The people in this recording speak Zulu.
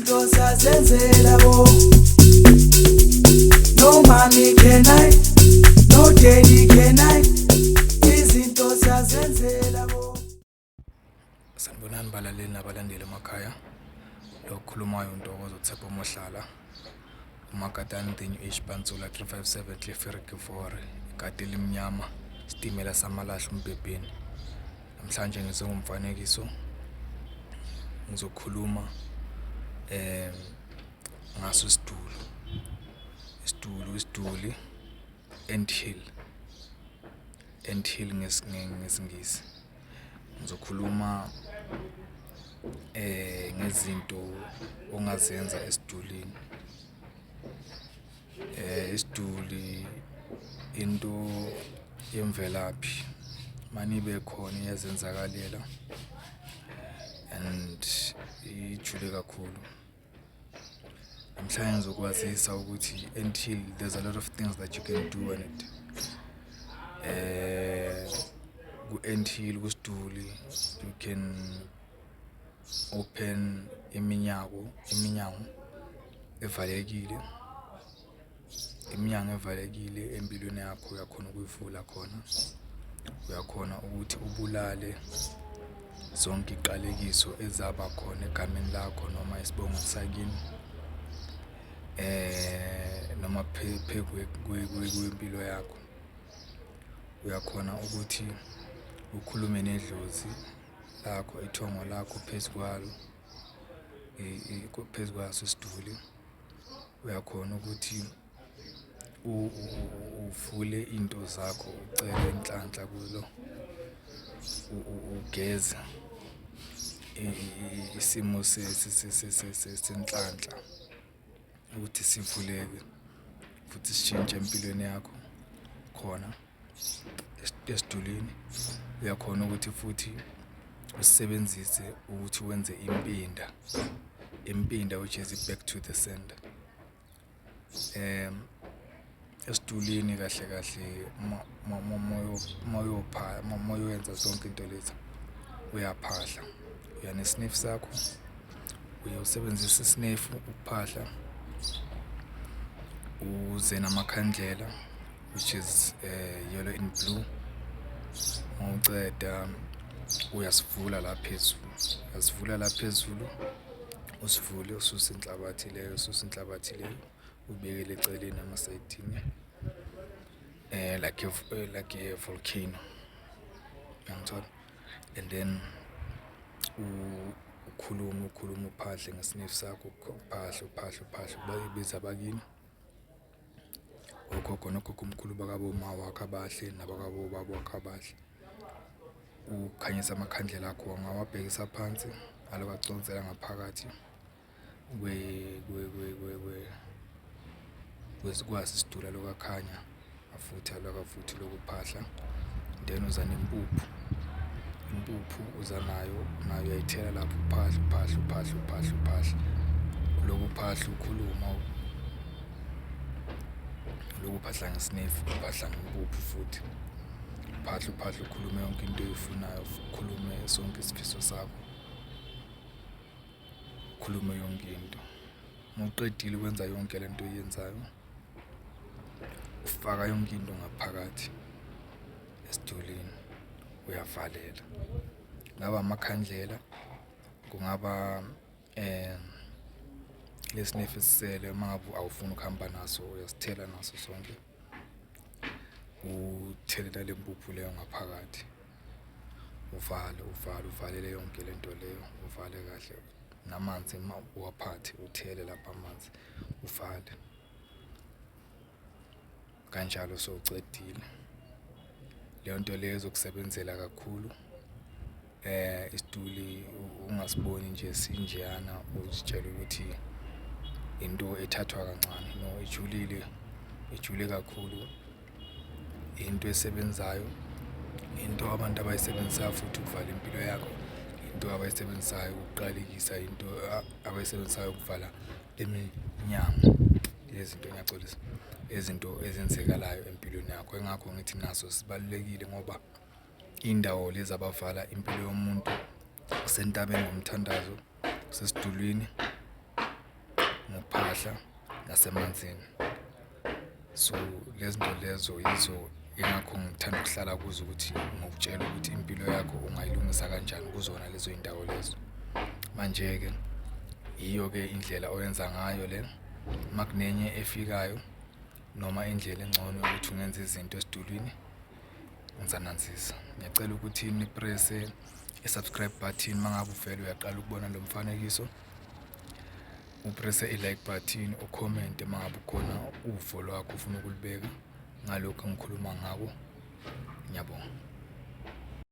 Izinto sazenzela bo. No mommy can I, no daddy can I. Izinto sazenzela bo. Sanibonani balaleli nabalandeli emakhaya. Lo okhulumayo uNtokozo Tshepo Mohlala. Umakatani The New Age Pantsula 357 Clifford Kivore, ikati elimnyama, isitimela samalahle umbhebheni. Namhlanje ngize ngomfanekiso, ngizokhuluma ngaso isidulu. Isidulu, isiduli, anthill. Anthill ngesiNgisi. Ngizokhuluma ngezinto ongazenza esidulini. Isiduli into yemvelaphi, mane ibe khona iyazenzakalela and ijule kakhulu. Namhlanje ngizokwazisa ukuthi until there's a lot of things that you can do on it. Ku-anthill, kusiduli, you can open iminyango evalekile. Iminyango evalekile empilweni yakho uyakhona ukuyivula khona. Uyakhona ukuthi ubulale zonke iqalekiso ezaba khona egameni lakho noma isibongo sakini, noma kwempilo yakho. Uyakhona ukuthi ukhulume nedlozi lakho, ithongo lakho phezu kwalo, phezu kwaso isiduli. Uyakhona ukuthi uvule into zakho, ucele inhlanhla kulo, ugeze isimo senhlanhla ukuthi sivuleke futhi sishintshe empilweni yakho khona esidulini. Uyakhona ukuthi futhi usebenzise ukuthi wenze impinda, impinda which is back to the sender. Esidulini kahle kahle uma uyoyenza zonke into lezi, uyaphahla, uya nesnefu sakho, uye usebenzise isnefu ukuphahla, uze namakhandlela which is yellow and blue. Mawuceda uyasivula la phezulu, uyasivula la phezulu, usivule ususe inhlabathi leyo, ususe inhlabathi leyo, ubekele eceleni emasayidini like a volcano, uyangithola? And then ukhulume, ukhulume, uphahle ngesnefu sakho, uphahle, uphahle, uphahle, ubize abakini, okhokho nogogomkhulu bakaboma wakho abahle nabakabobaba wakho abahle. Ukhanyise amakhandlela akho, ungawabhekisa phansi aloku aconsela ngaphakathi kwaso isiduli, aloku akhanya afuthe, aloku avuthe, uloku uphahla. Then uza nempuphu, impuphu uza nayo, nayo uyayithela lapho, uphahle, uphahle, uphahle, uphahle, uphahle, uloku uphahla, ukhuluma, uloku uphahla ngesnefu, uphahla ngempuphu futhi, uphahle, uphahle, ukhulume yonke into oyifunayo, ukhulume sonke isifiso sakho, ukhulume yonke into. Uma uqedile ukwenza yonke lento oyenzayo, ufaka yonke into ngaphakathi esidulini, uyavalela. Kungaba amakhandlela, kungaba lesinefu esisele, uma ngabe awufuni ukuhamba naso uyasithela naso sonke, uthele nale mpuphu leyo ngaphakathi, uvale, uvale, uvalele yonke lento leyo, uvale kahle. Namanzi uwaphathe, uthele lapha amanzi, uvale kanjalo sowucedile. Leyo nto leyo izokusebenzela kakhulu. Isiduli ungasiboni nje sinjeyana, uzitshele ukuthi into ethathwa kancane, no, ijulile, ijule kakhulu, into esebenzayo, into abantu abayisebenzisayo futhi ukuvala impilo yakho, into abayisebenzisayo ukuqalekisa, into abayisebenzisayo ukuvala iminyango yezinto, ngiyaxolisa, izinto ezenzekalayo empilweni yakho. Ingakho ngithi naso sibalulekile ngoba indawo lezi abavala impilo yomuntu kusentabeni ngomthandazo, kusesidulwini. ngokuphahla nasemanzini. So, lezi zinto lezo yizo ingakho ngithanda ukuhlala kuzo ukuthi ngokutshela ukuthi impilo yakho ungayilungisa kanjani kuzona lezo yindawo lezo. Manje-ke yiyo-ke indlela oyenza ngayo le uma kunenye efikayo noma indlela engcono yokuthi ungenza izinto esidulwini ngizananzisa. Ngiyacela ukuthi niprese i-subscribe button uma ngabe uvele uyaqala ukubona lo mfanekiso, uprese i-like button, ukhomente uma ngabe kukhona uvo lwakho ufuna ukulibeka ngalokhu engikhuluma ngako. Ngiyabonga.